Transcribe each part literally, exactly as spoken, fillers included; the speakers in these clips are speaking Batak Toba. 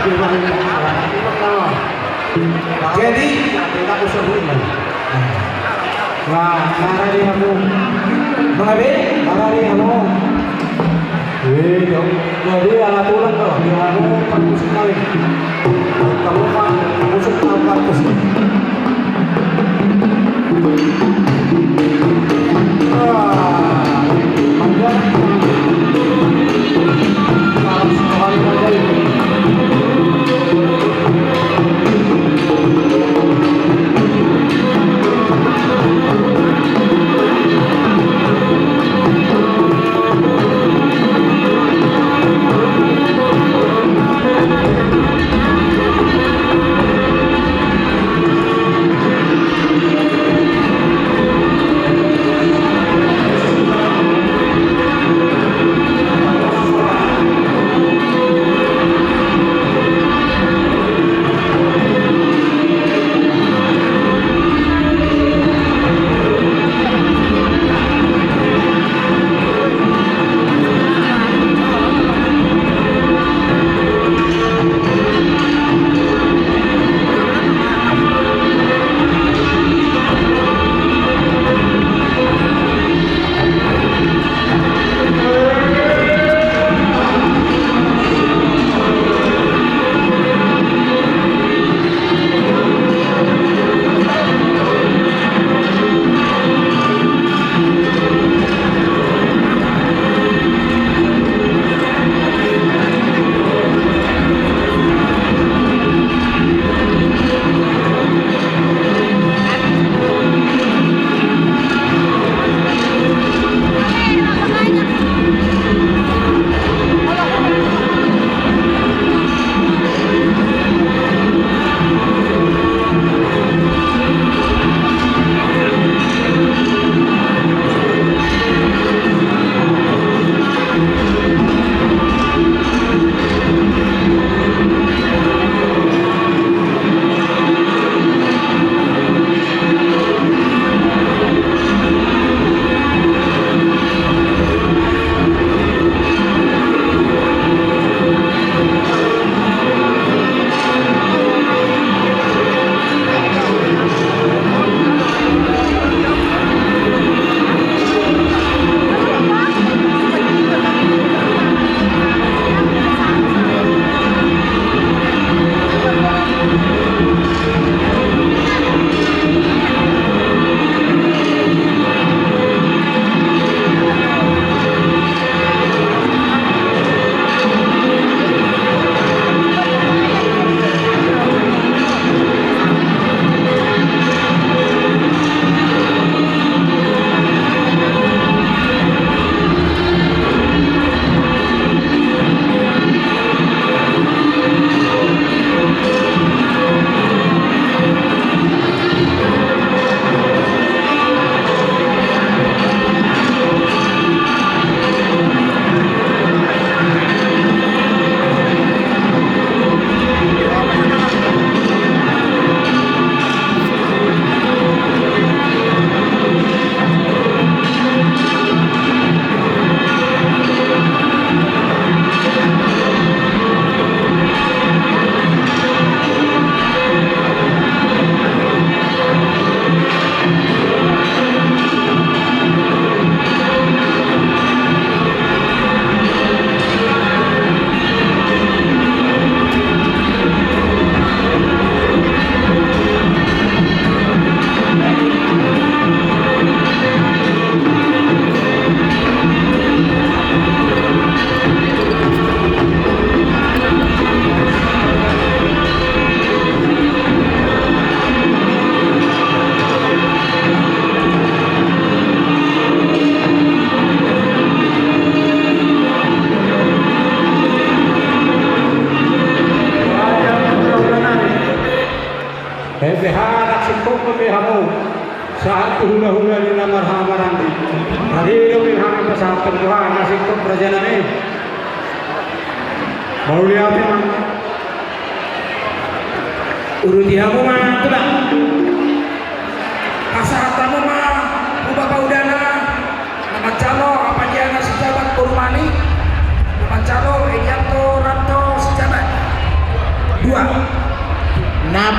Jadi, nah, marari hamu. Manga be? Marari hamu. Iya, jadi ala tulang kau, di hamu, bagus sekali. Kamu mah, kamu suka bagus. Ende haha, na singkop be hamu. Sahat tu hulahula ni na marhahamaranggi. Tadi do be hami pasahathon tu hamu na singkop, raja nami. Mauliate ma. Uruti hamu ma, tulang. Pasahat hamu ma tu bapaudana, na manjalo Apadiana Sijabat boru Malik, na manjalo Enianto Ranto Sijabat.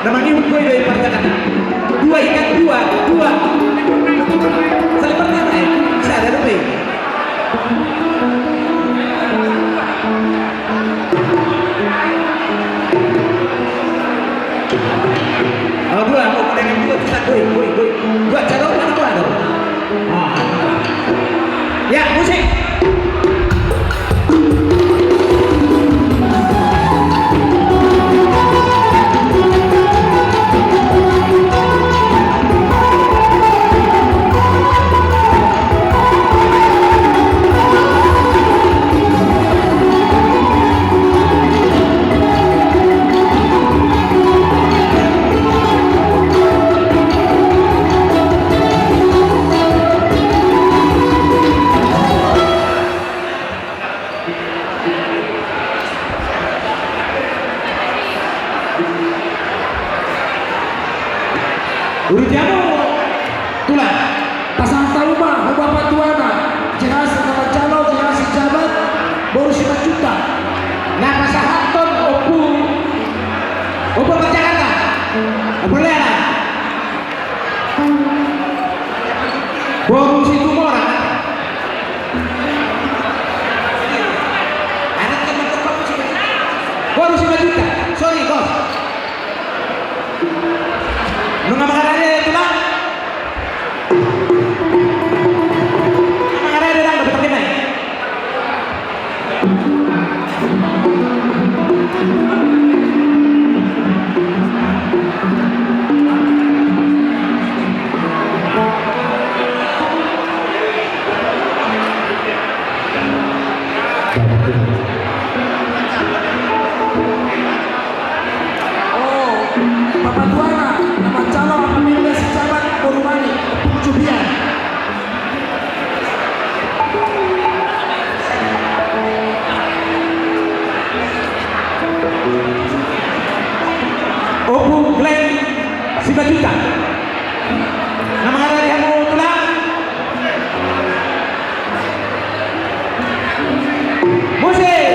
Na mangihut boi do i parjagalan. Dua ikan, dua, dua. Saling bertanya, eh, sada dope. Oh, dua, oh, dengan dua, bisa, boi, boi, boi. Dua, calo, mana dua, dua. Ah. Ya, musik. Uruti hamu, Tulang. Pasahat hamu ma tu bapa tuana, Jeng Hasan na manjalo, Jeng Hasan Jabat, boru Simanjuntak. Na pasahathon Ompu, Ompu Parjakarta, Ompu Lealan. Boru Situmorang. Boru Simanjuntak. Sorry, Bos. Nunga mangarade, Tulang? Nunga mangarade, Tulang, dapat terkena. Bapa tuana, na manjalo, Amang Mende Sijabat, boru Manik, Ompu Jubian. Ompu Glenn Simanjuntak. Na mangarade hamu, Tulang. Musik.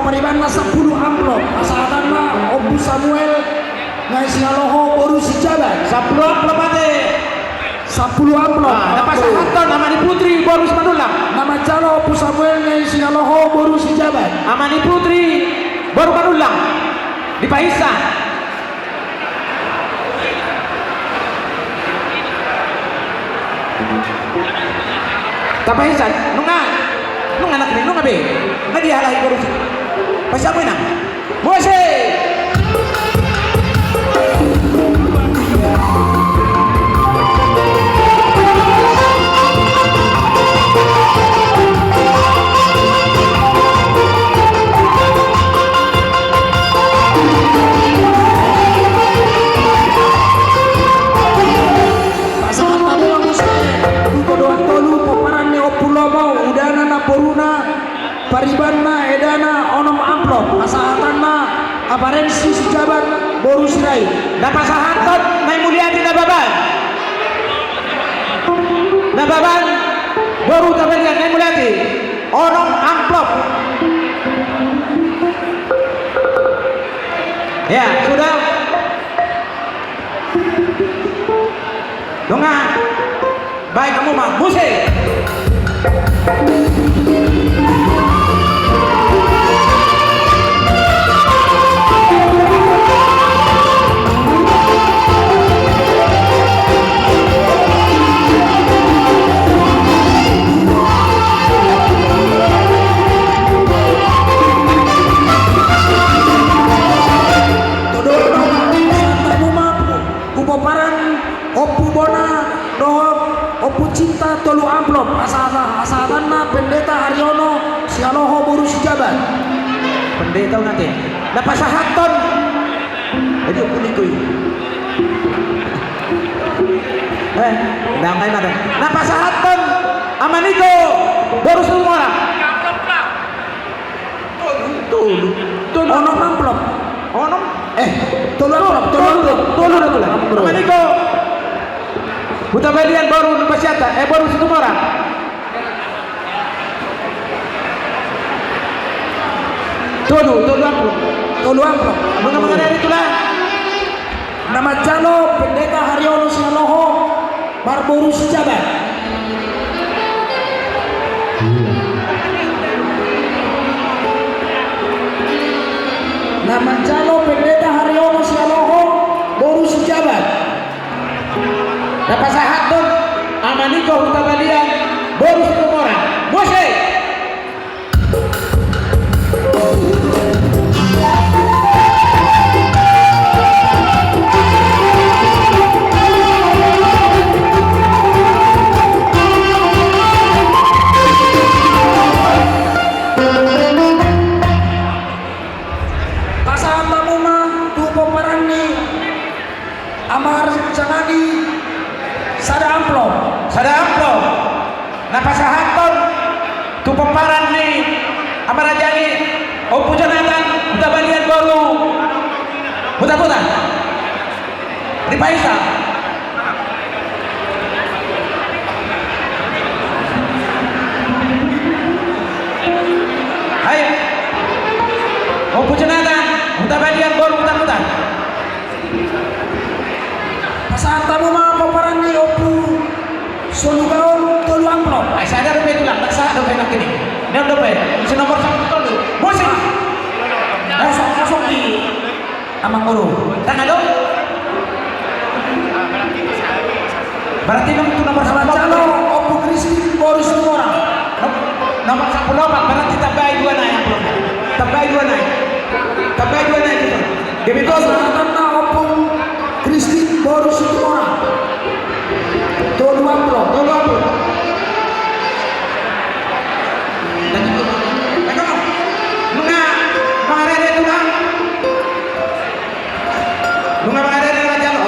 Paribanna sampulu amplop, pasahatanna Ompu Samuel Ngai Sihaloho boru Sijabat. Sampulu amplop ate. Sampulu amplop. Ah, na pasahathon Ama ni Putri boru Simanullang. Na manjalo Ompu Samuel Ngai Sihaloho boru Sijabat. Ama ni Putri boru Manullang. Dipaisa. Tapaisa, nunga, nunga anak ni, nunga be. Nga dihalai boru si. Paisa mu inang. Mose! Pasahat hamu ma muse tu todoan tolu pomparan ni Ompu Lomo, udana namboruna, paribanna edana onom amplop, pasahatanna Aparensi Sijabat boru Sirait. Na pasahathon Nai Muliati Nababan. Nababan boru Hutabalia, Nai Muliati. Onom amplop. Ya, sudah. Nunga. Bahen hamu ma muse. Todong ma, pasahat hamu ma tu pomparan Ompu Bona dohot Ompu Cinta tolu amplop, asa-, asa-, pasahatanna Pendeta Haryono Sihaloho boru Sijabat. Pendeta unate. Na pasahathon. Jadi Ompu Niko i. Eh, ndang ai mada. Na pasahathon Ama Niko boru Situmorang. Tolu, tolu, tolu. Onom amplop. Onom? Eh, tolu amplop, tolu amplop. Tolu, tolu, tolu. Onom amplop. Ama Niko Hutabalian boru Numpasiata, eh, boru Situmorang. Tolu, tolu amplop. Tolu amplop. Nunga mangarere tulang. Na manjalo Pendeta Haryono Sihaloho marboru Sijabat. Na manjalo Pendeta Haryono Sihaloho boru Sijabat. Na pasahathon Ama Niko Hutabalian boru Situmorang. Muse! Pasahat hamu ma tu pomparan ni Ama Raja Nadi sada amplop. Sada amplop. Na pasahathon tu pomparan ni Ama Raja i, Ompu Jonatan Hutabalian boru Hutahuta. Dipaisa. Hai. Ompu Jonatan Hutabalian boru Hutahuta. Pasahat hamu ma pomparan ni Ompu Solugaon tolu amplop. Ai sada dope tulang, tak sahat dope nangkin i. Nion dope, si nomor sampulu tolu. Musik. Kosong, kosong di Amang Guru. Tanggal dua. Berarti nang tu nomor sampulu tolu. Jalo Ompu Kristin boru Situmorang. Nom-, nomor sampulu opat, berarti tambai dua nai, amplop. Tambai dua nai. Tambai dua nai, gitu. Demi kosong. Pasahatanna Ompu Kristin boru Situmorang. Tolu amplop. Tolu amplop. Nunga mangarere tulang. Nunga mangarere na manjalo.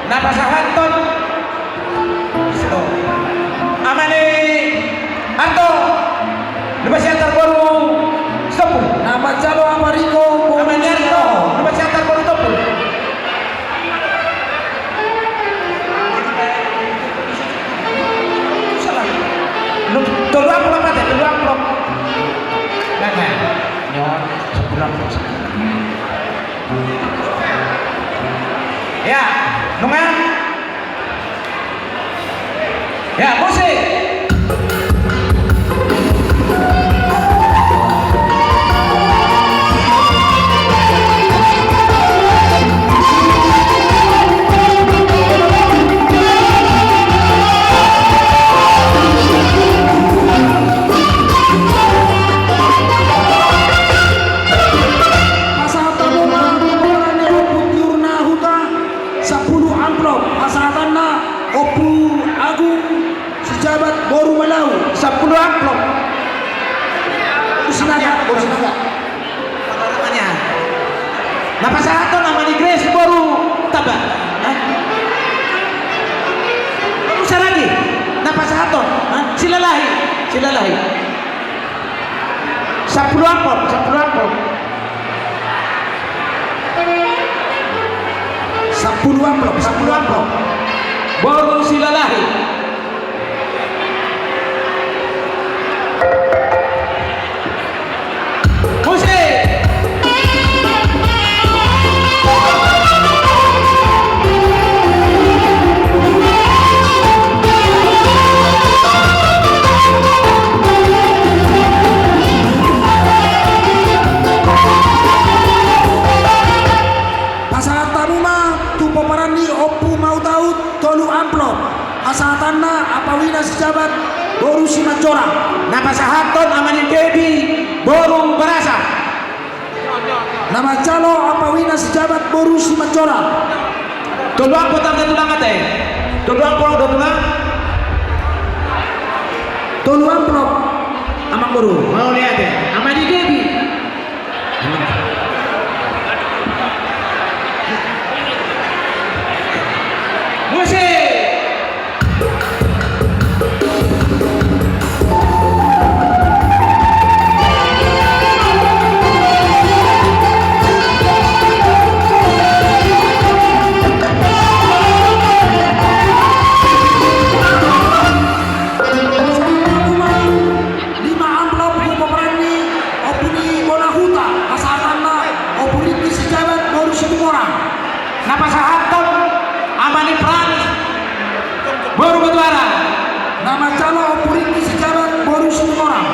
Na pasahathon. Ama ni Anto, Lumban Siantar boru Sitompul. Na manjalo Ama Riko, Ama ni Anto, Lumban Siantar boru Sitompul. Tolu amplop ate, tolu amplop. Nah, nah. Nyo, sepuluh amplop. Ya, nunga. Ya, musik. Pasahat hamu ma tu Ompu Tiur Nahuta sampulu amplop, pasahatanna Ompu Agung Sijabat boru Malau. Sampulu amplop. Boru Sinaga, boru Sinaga. Na pasahathon Ama ni Grace boru Tamba. Hah? Boru Saragi. Na pasahathon. Hah? Silalahi. Silalahi. Sampulu amplop, sampulu amplop. Sampulu amplop, sampulu amplop. Boru Silalahi. Musik. Pasahat hamu ma tu pomparan ni Ompu Mautaut tolu amplop. Pasahatanna Apa Wina Sijabat boru Simanjorang. Na pasahathon Ama ni Debi boru Barasa. Na manjalo Apa Wina Sijabat boru Simanjorang. Tolu amplop da tulang ate. Tolu amplop da tulang. Tolu amplop. Amang boru. Mauliate. Ama ni Debi. Musik. Lima amplop tu pomparan ni Ompu ni Bona Huta, pasahatanna Ompu Ringki Sijabat boru Situmorang. Na pasahathon Ama ni Frans boru Batuara. Na manjalo Ompu Ringki Sijabat boru Situmorang.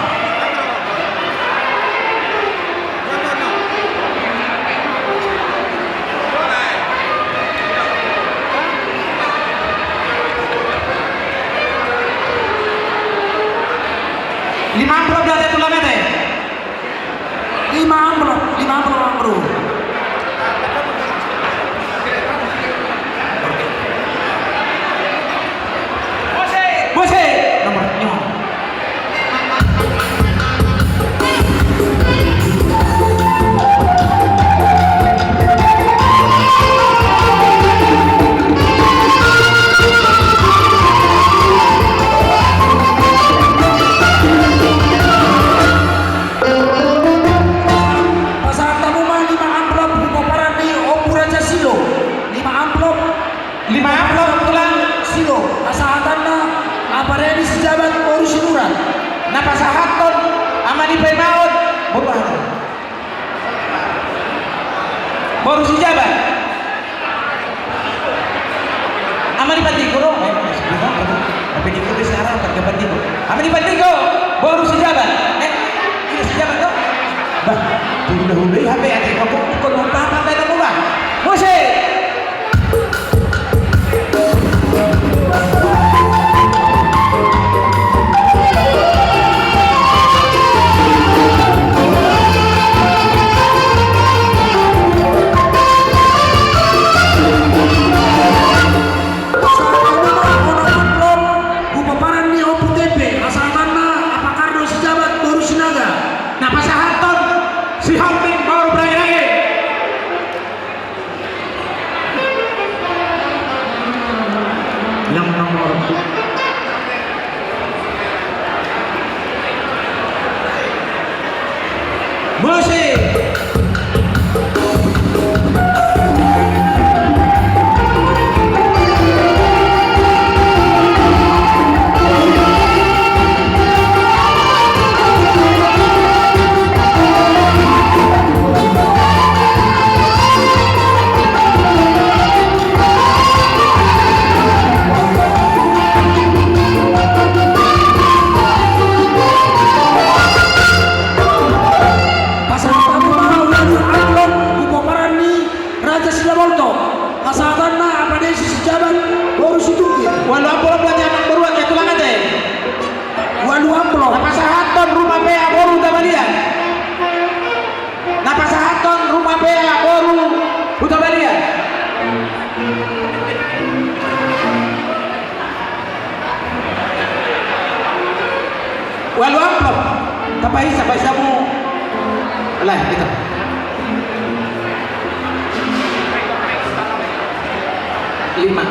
Lima amplop da ate tulang ate. Lima amplop, lima amplop, amplop. Musik. Musik. Nomor lima. Pasahat hamu ma lima amplop tu pomparan ni Ompu Raja Silo. Lima amplop. Lima amplop tulang. Silo, pasahatanna Apa Reni Sijabat boru Sinurat. Na pasahathon Ama ni Paimaon boru aha? Boru Sijabat. Ama ni Pandiko do. Eh, Pandiko do sekarang, Pandiko. Ama ni Pandiko boru Sijabat. Eh, ini Sijabat do. Bah, dulu dahulu ya, apa ya, tengok, kok, kok lupa apa, apa, apa, apa. Musik. Pasahat hamu ma onom amplop tu pomparan ni Ompu Tempe, pasahatanna Apa Kardo Sijabat boru Sinaga. Na pasahathon Sihombing boru Brangi-rangi. Paisa, paisa mu. Lah, itu. Lima.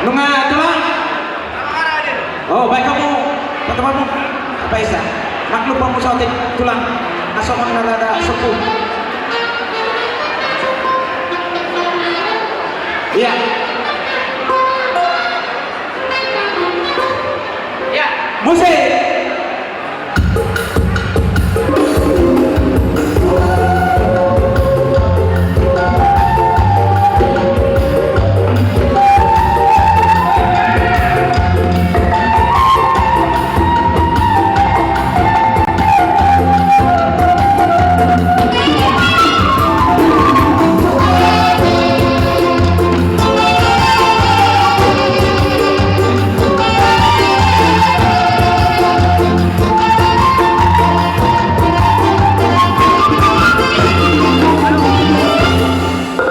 Nunga, tulang. Oh, baen hamu, patupamu. Paisa. Maklum hamu saotik, tulang. Asongon na rada sepuh. Iya. Iya. Musik.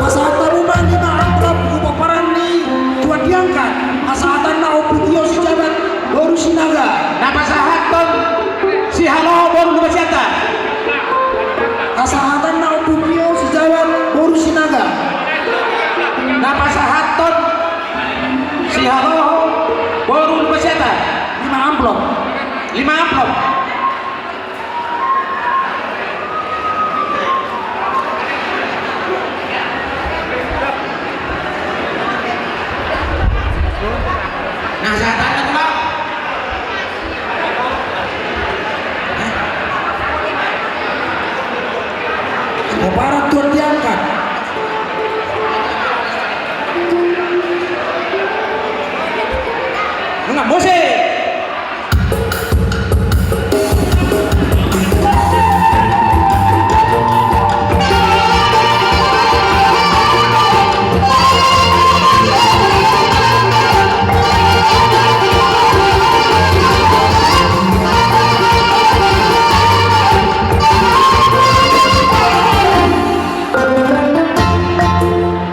Pasahat hamu ma lima amplop tu pomparan ni tuan diangkat. Pasahatanna Ompu Tio Sijabat boru Sinaga. Na pasahathon Sihaloho boru Lumajata. Pasahatanna Ompu Tio Sijabat boru Sinaga. Na pasahathon Sihaloho boru Lumajata. Lima amplop. Lima amplop. Nah, sahatanna, tulang. Pomparan tuan diangkat. Nunga, musik.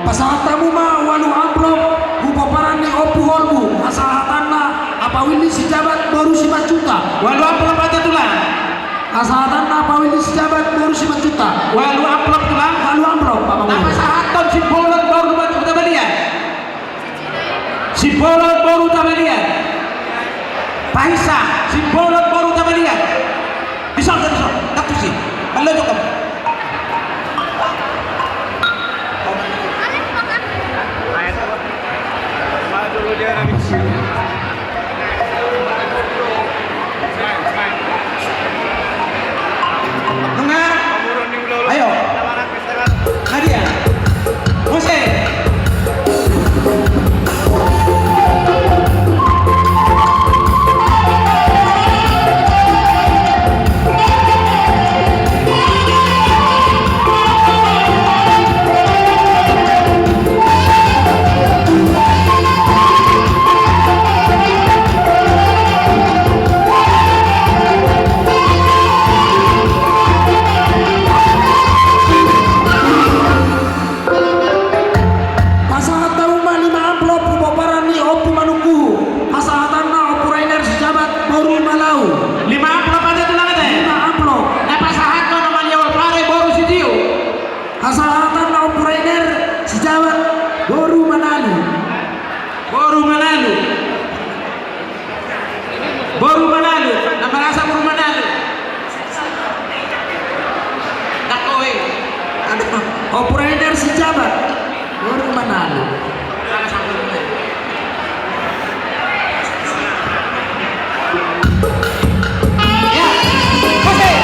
Pasahat hamu ma ualu amplop tu pomparan ni Ompu Holbu, pasahatanna Apawilli Sijabat boru Simanjuntak. Ualu amplop ate, tulang. Pasahatanna Apawilli Sijabat boru Simanjuntak. Ualu amplop, tulang. Ualu amplop, Bapak. Na pasahathon Simbolon boru Hutabalia. Simbolon boru Hutabalia. Paisa, Simbolon boru Hutabalia. Dison, dison, dison. Daptusi. Mallojong hamu. Nunga. Ayo. Nadia. Musik. Pasahat hamu ma lima amplop tu pomparan ni Ompu Manungkuhu. Pasahatanna Ompu Rainer Sijabat boru Malau. Lima amplop ate, tulang, ate. Lima amplop. Na pasahathon Amalia Olpare boru Sitio. Pasahatanna Ompu Rainer Sijabat boru Manalu. Boru Manalu. Boru Manalu, na marasa boru Manalu. Dakoi. Aduh, Ompu Rainer Sijabat. Boru Manalu. Ya, musik.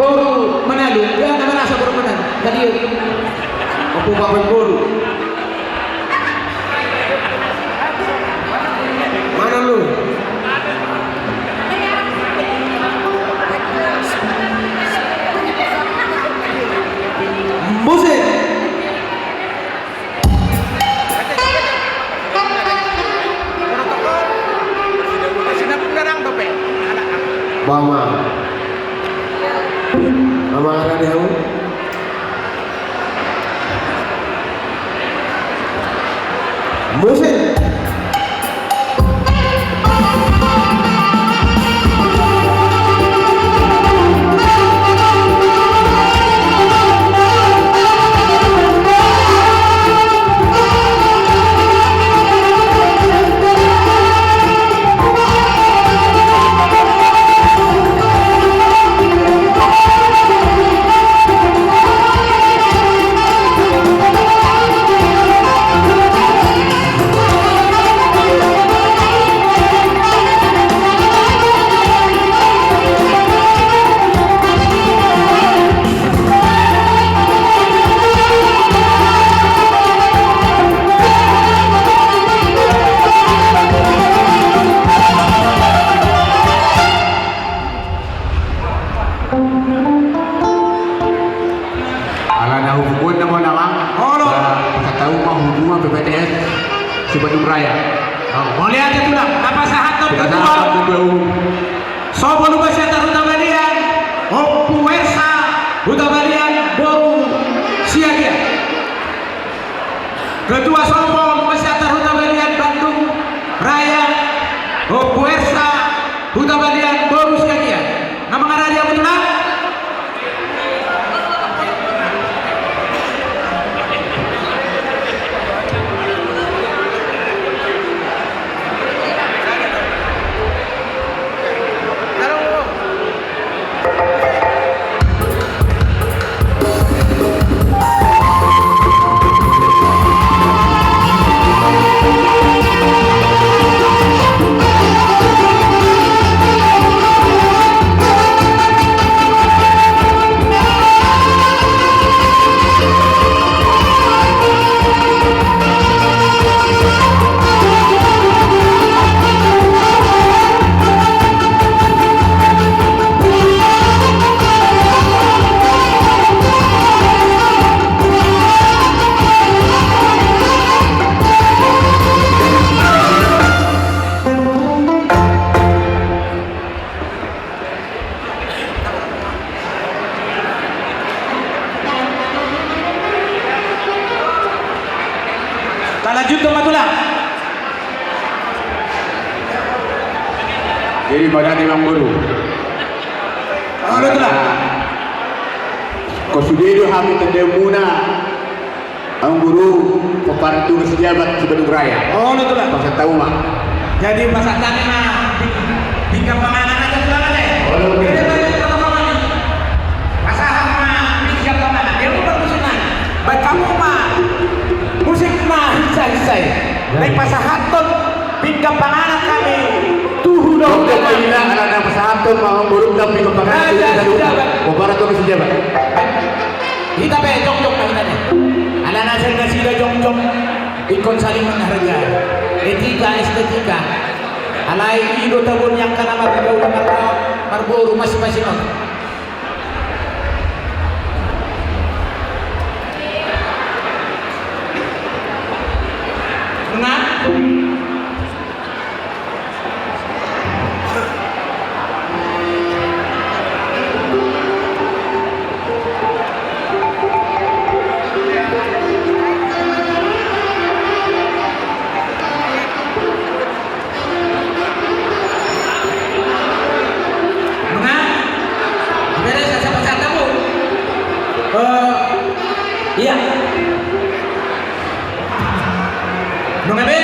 Boru Manalu, dia nama rasa boru Manalu. Tadi. Opo bapak boru. Mana lu? Musik. Bama. Bama ada di aku. Musik. Alana hubungan nama nama. Olo. Ba, pasahat hamu ma hubungan P P T S Sibandung Raya. Oh, mauliate tulang, na pasahathon ketua. Ketua. Sombong Lumban Siantar Huta Balian, Ompu Ersa Huta Balian boru Siagian. Ketua Sombong Lumban Siantar Huta Balian Bandung Raya, Ompu Ersa Huta Balian boru Siagian. Na mangaradi hamu tulang. Talanjuthon ma tulang. Jadi pada ni Amang Boru. Olo tulang. Anggo sude do hami tandaonmuna. Amang Boru, pomparan tugas jabat Sibandung Raya. Olo tulang. Pasahat hamu ma. Jadi pasahat hami ma pinggan panganan aja tulang ale. Olo. Pasahat ma pinggan panganan. Dia bukan musik nai. Baen hamu ma musik na hinsa-hinsa i. Naeng pasahathon pinggan panganan hami tu hudok. Alana pasahathon ma Amang Boru pinggan panganan. Raja Sijabat. Pomparan tugas jabat. Hita pe jongjong ma hita pe. Alana sian nasida jongjong ingkon saling menghargai. Etika, estetika. Alai i do tabo ni angka na marboru, marboru masing-masing on. Nah. Nunga? Beres, asa pasahat hamu. Eh, iya. Nunga be?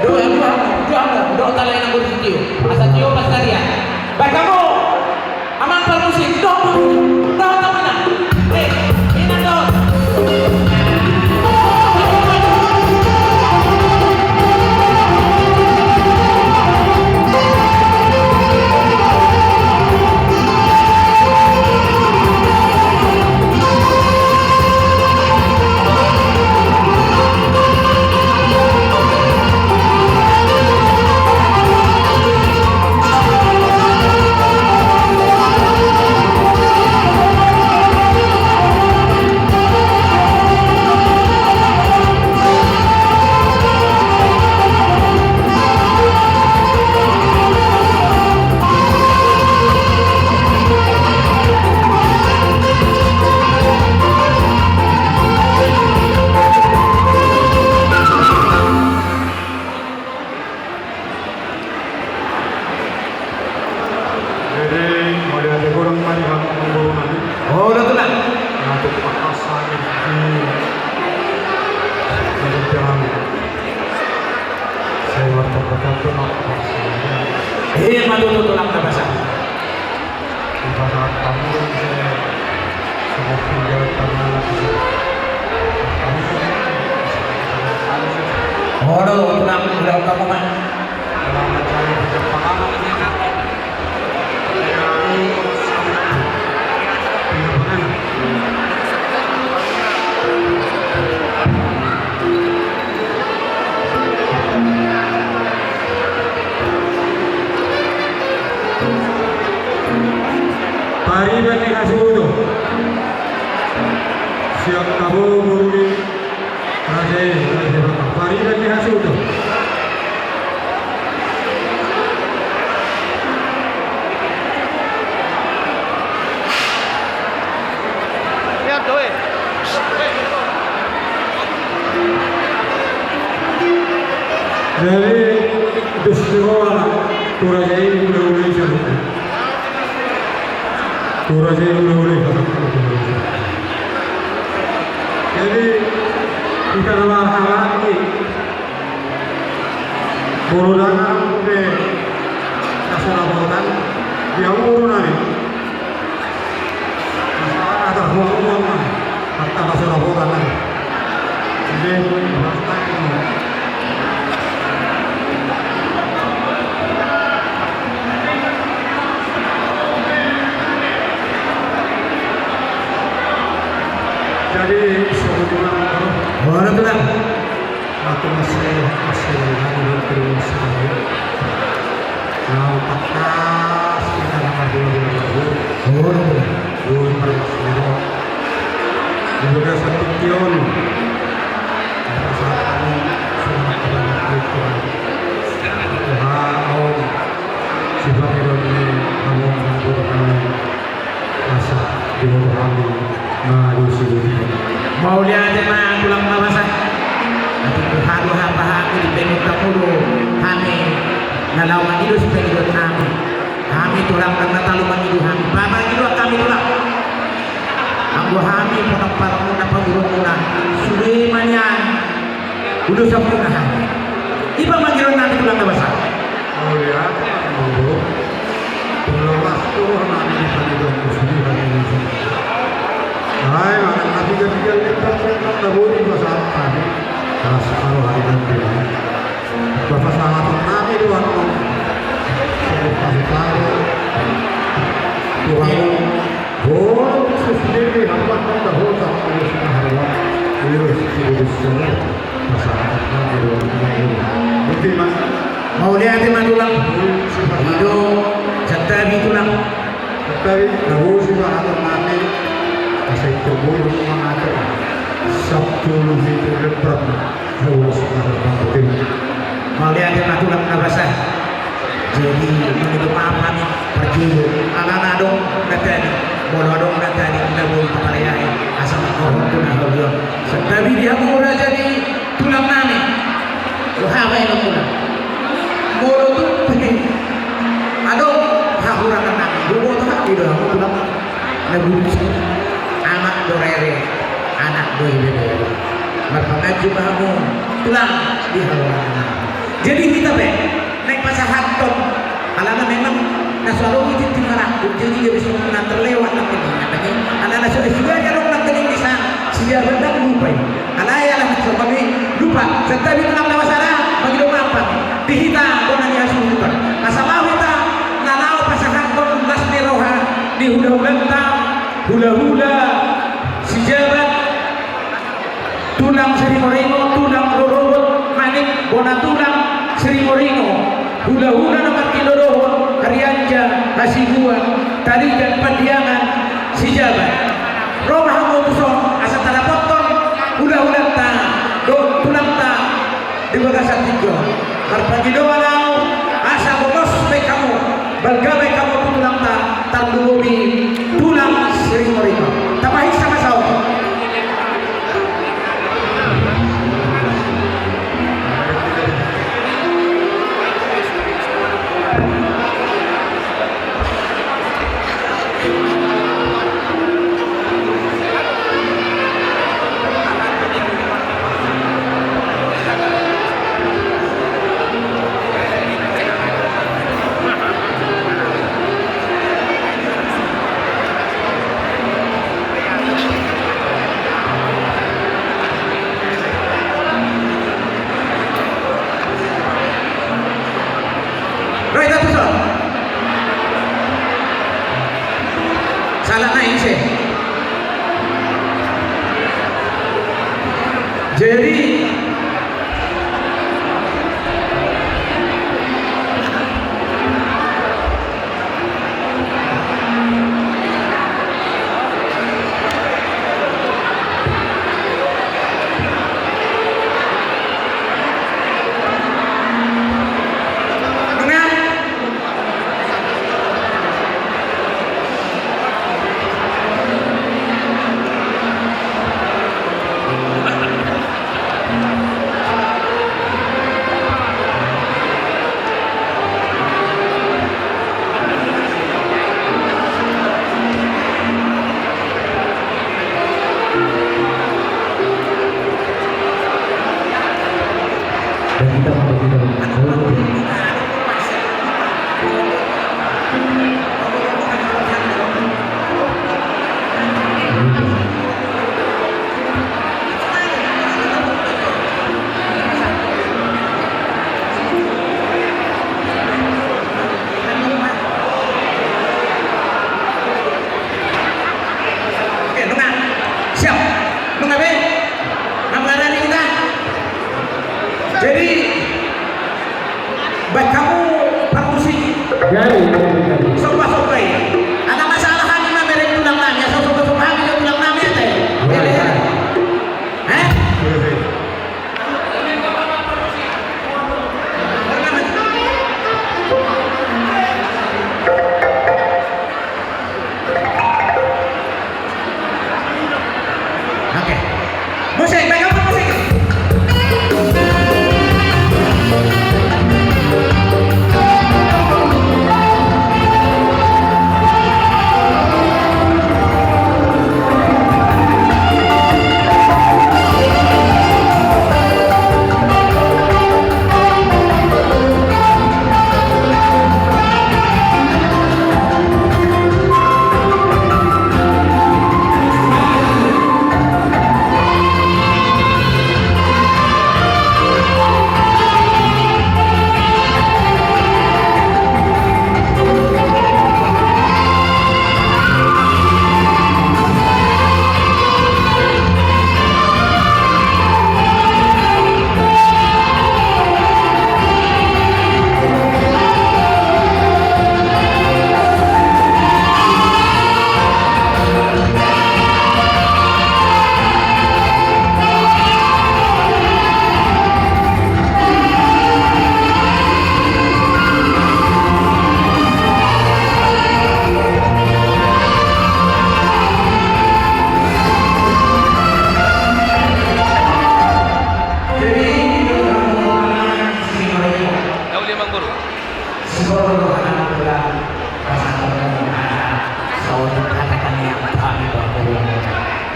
Dua, dua, dua, dua, tala inang boru sitio. Asa tio pas tarian. Baik kamu. Amang parmusik, dohot, dohot amang. Eh, inang dohot. Olo, tulang, udah kamu, Mak. Pariban ni hasuhuton. Siap tabo boru ni raja i, raja i, pariban ni hasuhuton. Jadi, dos ni roha, tu raja i hulahula i saluhutna. Tu raja i hulahula i saluhutna. Jadi, hita na marhahamaranggi, molo dang adong dope na so dapotan di hamu boru nami. Masalah tarhuang-huang ma, martamba so dapotan nami. Jadi, jadi, sebetulnya, orang tulang. Aku masih, masih, anu, belum terima sekali. Nah, tangkas hita na mardua-dua. Oh, iya. Dua, empat, lima. Di bagasan tingki on. Pasahat hami surat kepada Tuhan. Tuhan, Om, sifat hidup ini, Om, Tuhan. Asa diboto hami na di suhut. Mauliate ma tulang na basa. Ate, haduan hami di pangidoan muna do hami na laho mangido sipangidoan nami. Hami tulang na talu mangido hami. Ba mangido hami tulang. Anggo hami ponamparan muna, pamoruon muna, sude ma nian. Udah sampurna hami. Iba mangido nami tulang na basa. Mauliate ma tulang. Tulang las tu roha nami di pangidoan muna sude hami. Alai manang na piga-piga lepat lepat na boi pasahat hami. Las tu roha nami. Pasahaton nami do annon. Tulang. Tulang. Bola sesdebe hambat mata hota, terus maharwan. Terus, terus, terus. Masalah apa, terus, terus. Oke, Mas. Mauliate ma tulang. Terus, terus. Ido, santabi tulang. Santabi, na boi ma atur nami. Asa itu boi ma atur. Sabtu, itu, itu, itu. Mauliate ma tulang na basa. Jadi, molo adong na tadi, molo adong na tadi, na boi papareai, asa mangkorhon tu na holion. Santabi di hamu raja ni tulang nami. Boha ma i tulang. Molo tung pe adong hahurangan nami, boha ma i tulang. Na bulus i, amak do rere, anak do ibebere. Marpanganju ma hamu tulang di hahurangan. Jadi hita pe naeng pasahathon, alana memang na so adong i tintin marangkup, jadi gabe songon na terlewat nangkining, alana so sudah adong nangkining di san, sijabat ndang lupa i. Alai ala songon i lupa, santabi tulang na basa, mangido maaf hami di hita bona ni hasuhuton. Asa laho hita na laho pasahathon las ni roha ni hulahulanta, hulahula sijabat, tulang Sirimoringo, tulang rorobot manik, bona tulang Sirimoringo, hulahula na martinodohon, Harianja, Hasibuan, Tarigan, Pandiangan, sijabat. Ro ma hamu tuson, asa tadapothon hulahulanta dohot tulangta di bagasan tingki on. Marpangidoan ahu, asa gomos baen hamu, balga baen hamu tu tulangta, tarlumobi tulang Sirimoringo. Tapahinsa ma saotik. Jadi, Oke, nunga. Siap. Nunga be. Nunga be, nunga. Jadi, baen hamu parmusik. Jadi, jadi, jadi. Somba-somba i. Ndang masalah, hami ma mereng tulang nami, asa somba-somba hami tu tulang nami ate. Jadi, jadi. Eh? Jadi, jadi. Oke. Musik, baik, apa musik? Jadi, itu kamu, Amang Boru. Siborok do hata na pola, pasahaton hata, saut hata tangiang tu hami parboru.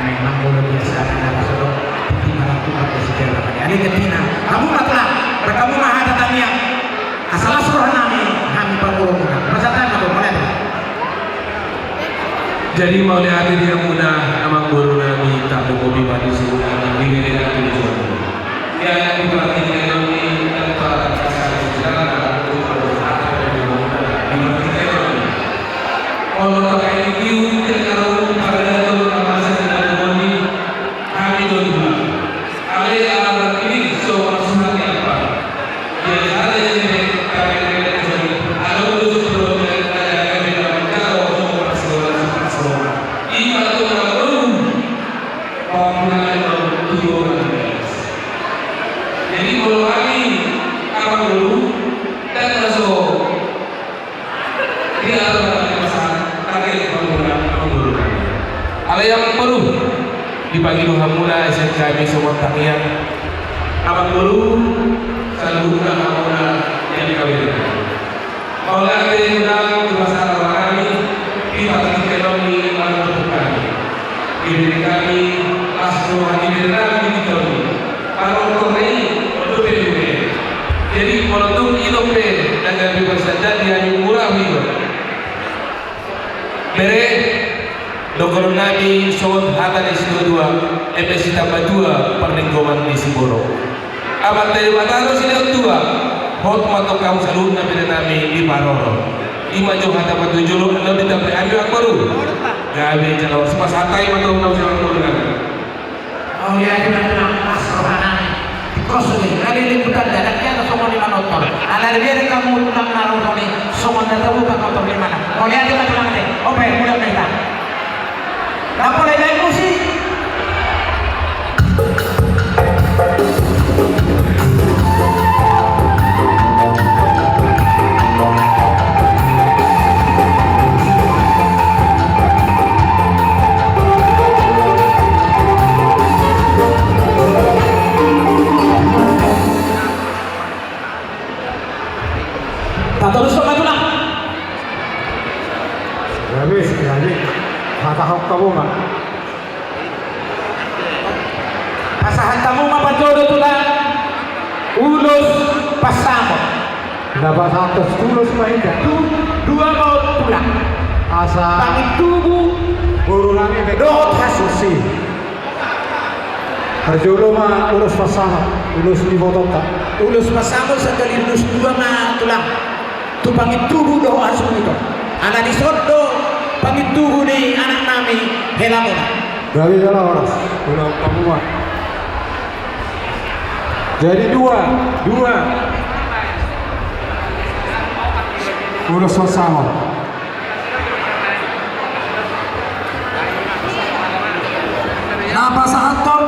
Memang molo biasa hata na pasahaton, di mana tu pakai sejarah tadi. Ada ketina, hamu ma pola, rekamu ma hata tangiang. Asa las roha nami, hami parboru muna. Pasahaton ma tu, mauliate. Jadi mauliate di hamuna, Amang Boru nami, tarlumobi ma di suhut nami, di bere nami di suhut nami. Ia na di partingkian on i tanpa rasa sejarah, untuk berkata dari hamuna, di partingkian on i. Molo tapaingot i, tinggal on, pada tu na masa di partingkian on i, hami do dua. Alai ala ni i so marsuhati apa. Ia sada i be kami kami soni. Adong do so do be ada kami dalam jaro so marsuhati so marsuhati. Ima tu na baru. Pampunan do tujuh orang. Jadi molo hami Amang Boru, dan so Alai Amang Boru, dipangido hamuna sian hami songon tangiang. Amang Boru, saluhutna hamuna yang kawin. Mauliate unang di pasahat roha nami, di partingkian on i manang di partingkian on i. Dibere hami las roha, dibere hami di tingki on i. Parortor i, on dope dope. Jadi, molo tung i dope, na gabe parsada di hami mura i do. Bere, dohonon nami songon hata ni situa-tua, eme sitamba tua, parlinggoman ni siborok. Amanta Debata do silehon tua, hot ma tong hamu saluhutna bere nami diparorot. Ima jo hata patujolo, annon ditambai hami Amang Boru. Gabe jala horas, pasahat hami ma tong hamu saluhutna bere nami. Mauliate ma tulang, pas Kos ni, kali liputan dadak ya, songon i manortor. Ala dia ada kamu tulang naruh ni, songon data buka motor di mana? Kau lihat juga tulang ni, ope, mudah kita. Apa lagi musik? Tatorus ma tulang. Habis, jadi kata hok kamu mah. Pasahat hamu ma parjolo tulang ulos pansamot. Na pasahat ulos ma hita. Du-, dua ma tulang. Asa pangintubu boru nami dohot hasuhuton. Parjolo ma ulos pansamot, ulos ni ibotonta. Ulos pansamot sakali ulos dua ma tulang. Tu pangintubu dohot hasuhuton. Ala dison do pangintubu ni anak nami hela muna. Gabe jala horas, ulang pangumuman. Jadi dua, dua. Ulos pansamot. Na pasahathon.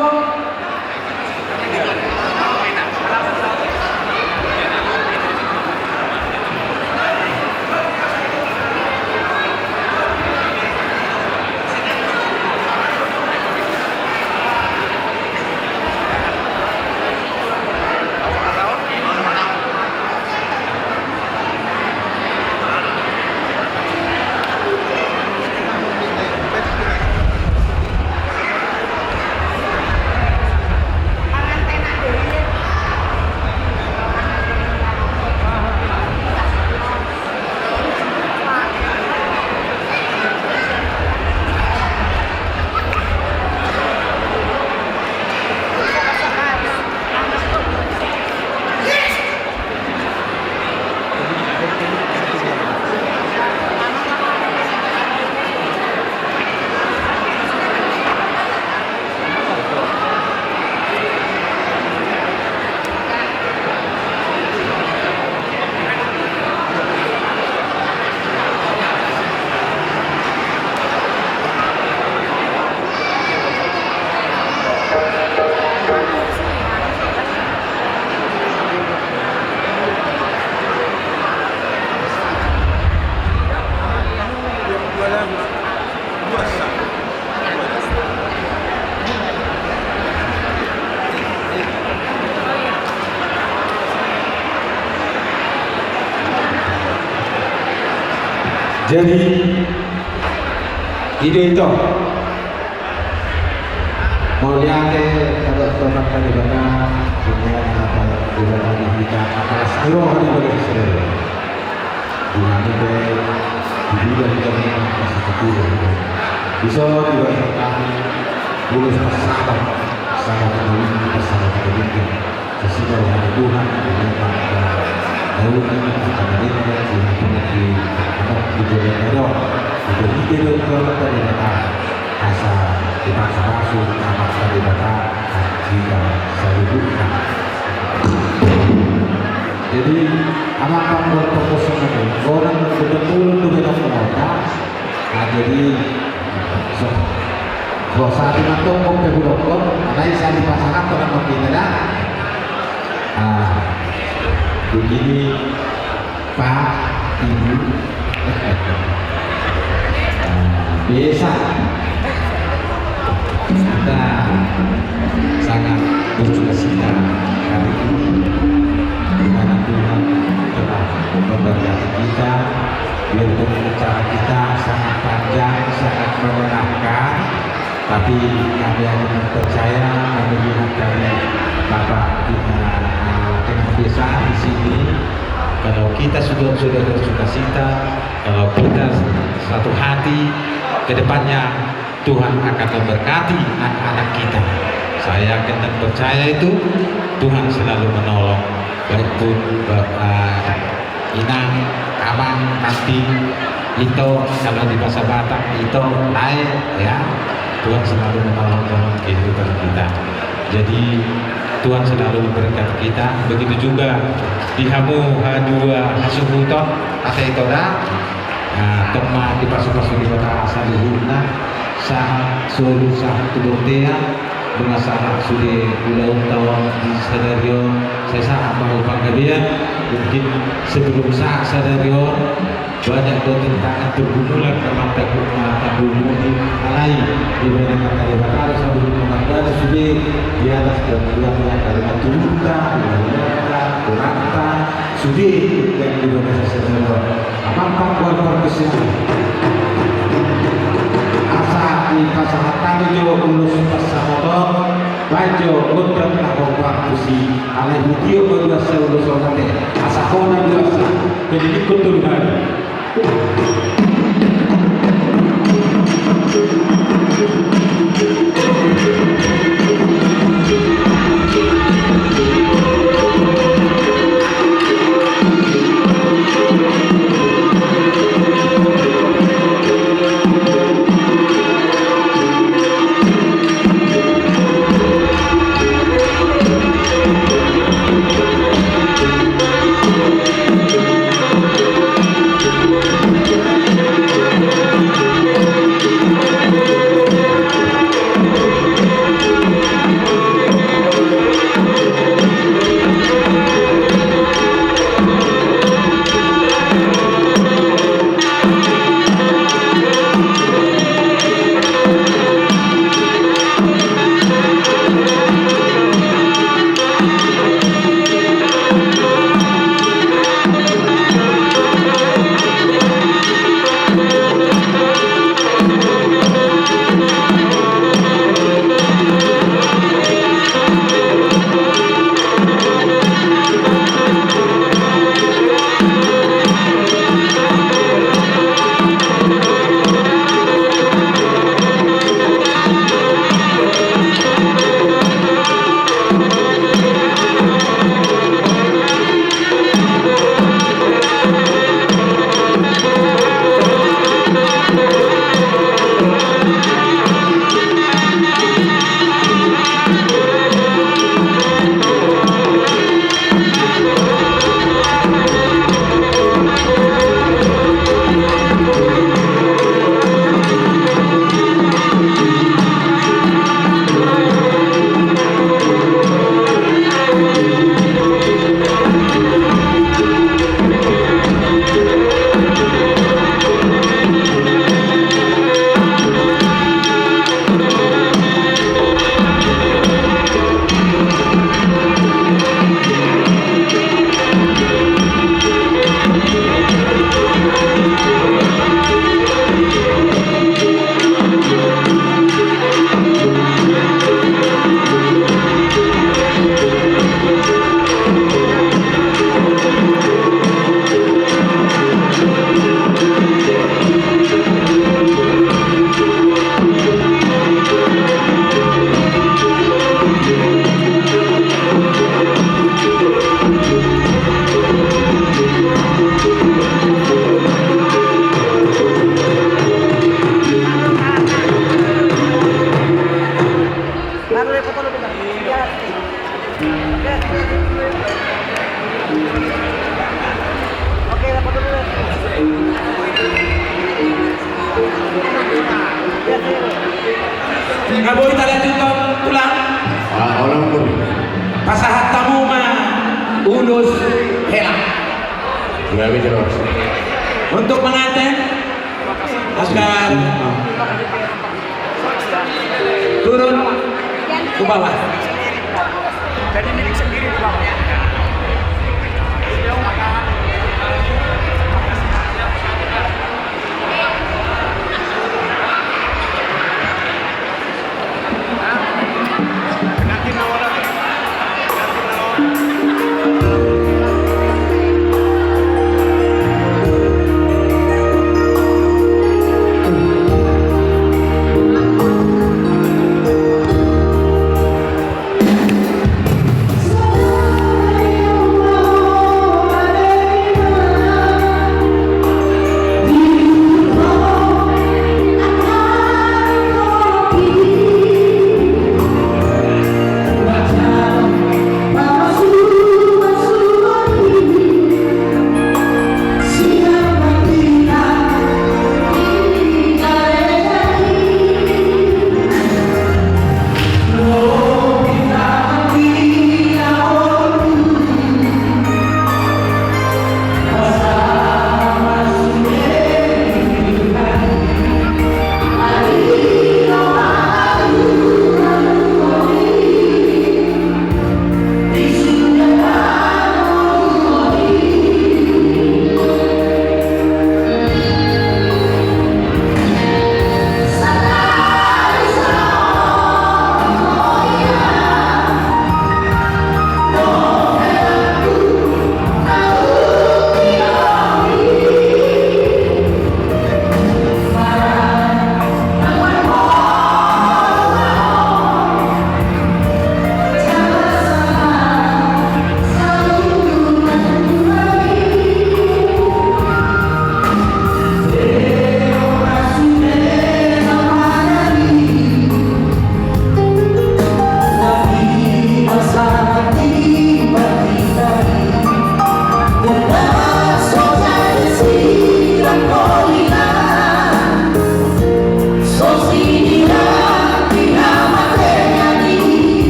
Jadi, i do ito. Mauliate, ado tomat tadi bata, dunia apa, dunia tadi kita, atas dua hari boleh selesai. Di hami pe, di bidang kami, masih kecil. Bisa diberkati, boleh sabar, sabar, sabar, sabar. Sasida roha ni Tuhan, di dalam, eh, daun ini, di dalam ini, di dalam ini, di dalam ini, di dalam ini, di dalam ini, di dalam ini, asa dipasupasu Amanta Debata hita saluhutna. Jadi, amang panggual panggual songoni, godang gedong ulun tu gedong kota. Nah, jadi, so, so, saat itu tuh, kok, pe, hudok, kok, alai saya dipasahathon, kok, ini dah. Ah, begini, Pak, Ibu. Ah, biasa. Kita sangat bersuka cita hari ini, di mana Tuhan telah memberkati kita. Biarpun acara kita sangat panjang, sangat melelahkan, tapi kami yakin dan percaya, mendengar dari Bapak, eh, eh, Kepala Desa di sini, kalau kita sudah, sudah bersuka cita, kalau kita satu hati, ke depannya Tuhan akan memberkati anak-anak kita. Saya yakin dan percaya itu, Tuhan selalu menolong. Baik pun, eh, Inang, amang, nanti, ito, kalau di bahasa Batak, ito, lae, ya. Tuhan selalu menolong dalam kehidupan kita. Jadi, Tuhan selalu memberkati kita. Begitu juga di hamu, ha dua hasuhuton, asa ito da. Nah, tong ma dipasupasu Debata saluhutna, sahat solu, sahat tu bontean, nunga sahat sude ulaonta on di sadari on, sai sahat ma tu panggabean. Mungkin sebelum sahat sadari on, banyak do tantangan, pergumulan na martagu-, martagumu i, alai Debata, Debata do saluhutna mandongani sude di atas dan tuan yang kalimat tubuhta, tubuhta, tubuhta, sude yang di bagasan sadari on. Amang panggual pargonsi nami, asa dipasahat hami jo ulos pansamotan, baen jo gondang na hombar tusi, alai hutio ma duansa ulos on ate, asa hona duansa. Jadi ikut dulu hami. Nga boi talanjuthon, Tulang? Ah, olo, Guru. Pasahat hamu ma ulos hela. Iya, betul. Untuk pengantin, akan turun ke bawah. Jadi milik sendiri di bawah.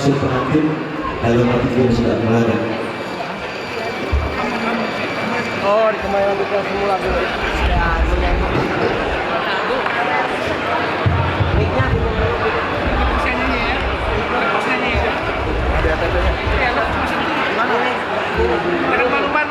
Pengantin, kalau nanti dia sudah keluar. Oh, di kemarin kita semula dulu. Ya, mic-nya di mana? Ada apa-apanya? Gimana?